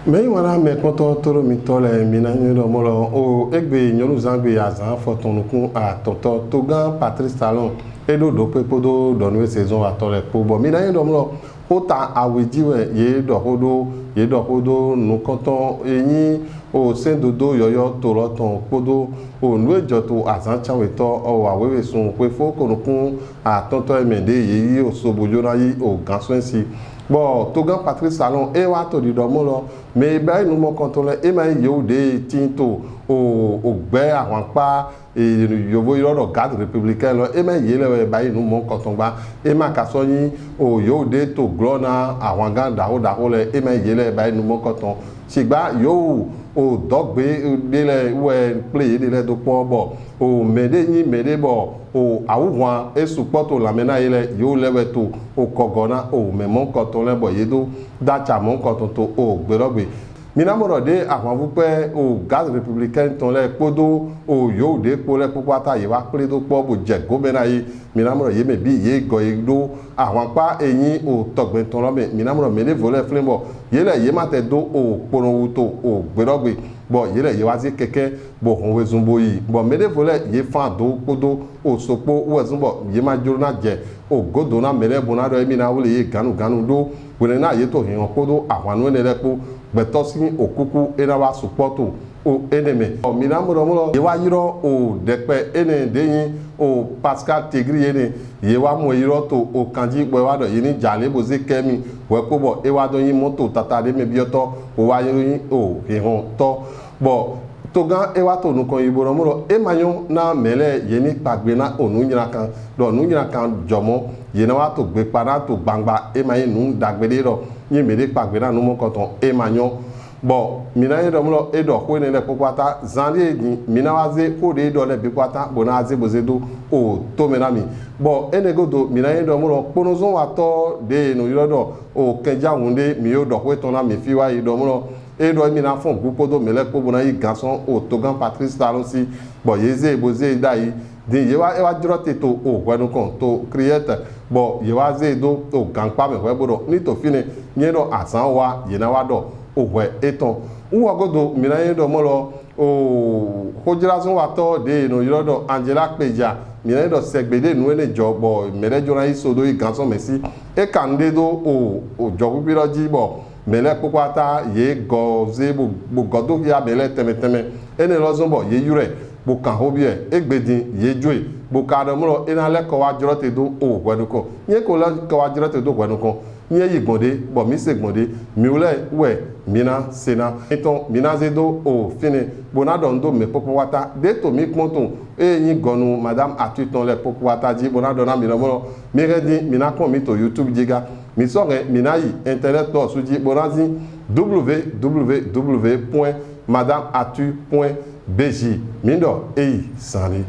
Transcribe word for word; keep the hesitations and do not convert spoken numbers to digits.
Mɛ yi wana mɛ kpɔntɔ toro mitɔ lɛ, mi na nyɔ ɖɔ mɔ lɔ o egbe nyɔnuzangbe azan fɔtɔn nukun atɔntɔ togan Patrice Talon e ɖo ɖokpe kpodo ɖɔnu saison atɔ lɛ kpo bɔ mi na nyɔ ɖɔ mɔ lɔ o ta awe ji wɛ ye ɖɔ xo ɖo ye ɖɔ xo ɖo nukɔntɔn e nyi o sɛndodo yɔyɔ to lɔ tɔn kpodo o nu e jɔ to azan canwetɔ o awewe sun xwefo ko nukun atɔntɔ e mɛ ɖe ye yi o sobo jo na yi o gansɔn si. Bɔ togan Patrice Talon e wa to ɖiɖɔ mɔ lɔ mɛ ba yi nu mɔnkɔtɔn lɛ e ma yi yewu ɖe tin to o o gbɛ ahwankpa e yovo yrɔ ɖɔ garde républicaine lɔ e ma yi ye lɛ wɛ ba yi nu mɔnkɔtɔn gba e ma ka sɔ nyi o yewu ɖe to glɔ na ahwangan ɖaxo ɖaxo lɛ e ma yi ye lɛ ba yi nu mɔnkɔtɔn sigba yewu o dɔgbe ɖe lɛ wɛ kple ye ɖe lɛ do kpɔ bɔ o mɛ ɖe nyi mɛ ɖe bɔ o awuhwan e sukpɔ to lanmɛ na ye lɛ yewu lɛ wɛ to o kɔgɔ na o mɛ mɔnkɔtɔn lɛ bɔ ye do datsa mɔnkɔtɔn to o gbeɖɔgbe. Mi na mɔ ɖɔ ɖe ahwanvu kpɛ o garde républicaine tɔn lɛ kpodo o yewu ɖe kpo lɛ kpokpo ata ye wa kple do kpɔ bo jɛ gomɛ na ye. Mi na mɔ ɖɔ ye mɛ bi ye gɔ ye ɖo ahwankpa e nyi o tɔgbɛntɔn lɔ mɛ. Mi na mɔ ɖɔ mɛ ɖevo lɛ flin bɔ ye lɛ ye ma tɛ do o kponɔ wu to o gbeɖɔgbe bɔ ye lɛ ye wa ze kɛkɛ bo hɔn wezun bo yi bɔ mɛ ɖevo lɛ ye fan do kpodo o sokpo wezun bɔ ye ma jlo na jɛ o godo na mɛ lɛ bo na ɖɔ emi na wle ye ganu ganu ɖo wene na ye to hinhɔn kpodo ahwanu enɛ lɛ kpo gbɛtɔ sin o kuku e na wa sukpɔ to o enɛ mɛ. Ɔ, mi na mɔ ɖɔ mɔ lɔ ye wa yrɔ o ɖɛkpɛ enɛ ɖe nyi o Pascal Tegri enɛ ye wa mɔ yrɔ to o kanji bɔ e wa ɖɔ ye ni ja le bo ze kɛ mi wɛ kpo bɔ e wa dɔ nyi mɔto tata ɖe mɛ biɔtɔ o wa yrɔ nyi o hinhɔntɔ bɔ togan e wa to nukɔn yi bo ɖɔ mɔ lɔ e ma nyɔ na mɛ lɛ ye ni kpagbe na o nu nyla kan ɖɔ nu nyla kan jɔ mɔ ye na wa to gbe kpa na to gbangba e ma nyi nu ɖagbe ɖe ɖɔ nyi mɛ ɖe kpagbe na nu mɔnkɔtɔn e ma nyɔ. Bɔ mi na nyi ɖɔ mɔ lɔ e ɖɔ xo enɛ lɛ kpokpo ata zan ɖe din mi na wa ze xo ɖe ɖɔ lɛ bi kpo ata bo na ze bo ze do o to mɛ na mi. Bɔ enɛ godo mi na nyi ɖɔ mɔ lɔ kponɔzɔn watɔ ɖe no yrɔ ɖɔ o kɛnja hun ɖe mi yo ɖɔ xo etɔn na mi fi wa yi ɖɔ mɔ lɔ e ɖɔ emi na fɔn gu kpodo mɛ lɛ kpo bo na yi gansɔn o togan Patrice Talon si bɔ ye ze bo ze ɖayi din ye wa e wa jrɔ te to o hwɛ nukɔn to Criette bɔ ye wa ze do o gankpa mɛ hwɛ bo ɖɔ ni to finɛ nyɛ ɖɔ azan wa ye na wa ɖɔ o hwɛ etɔn. Wɔ godo mi na nyi ɖɔ mɔ lɔ o xojlazɔn watɔ ɖe no yrɔ ɖɔ Angela Kpeja mi na nyi ɖɔ sɛgbe ɖe nu enɛ jɔ bɔ mɛ lɛ jɔ na yi so do yi gansɔn mɛ si e ka nu ɖe do o o jɔ kpikpi lɔ ji bɔ mɛ lɛ kpokpo ata ye gɔ ze bo gɔ do xia mɛ lɛ tɛmɛ tɛmɛ enɛ lɔ zɔn bɔ ye yrɔ ɛ bo kan xo biɔ ɛ egbe din ye jo e bo ka ɖɔ mɔ lɔ e na lɛkɔ wa jrɔ te do o hwɛ nukɔn nyɛ ko lɛkɔ wa jrɔ te do hwɛ nukɔn nyɛ yi gbɔn ɖe bɔ mi se gbɔn ɖe mi lɛ wɛ mi na se na etɔn mi na ze do o finɛ bo na ɖɔ nu do mɛ kpokpo wa ta ɖe to mi kpɔn to e nyi gɔnu madame Atu tɔn lɛ kpokpo wa ta ji bo na ɖɔ na mi lɔ mɔ lɔ mi hɛn din mi na kpɔn mi to YouTube ji ga mi sɔ hɛn mi na yi internet tɔ su ji bo na zin w w w point madame atu point b j mi ɖɔ e yi sanni.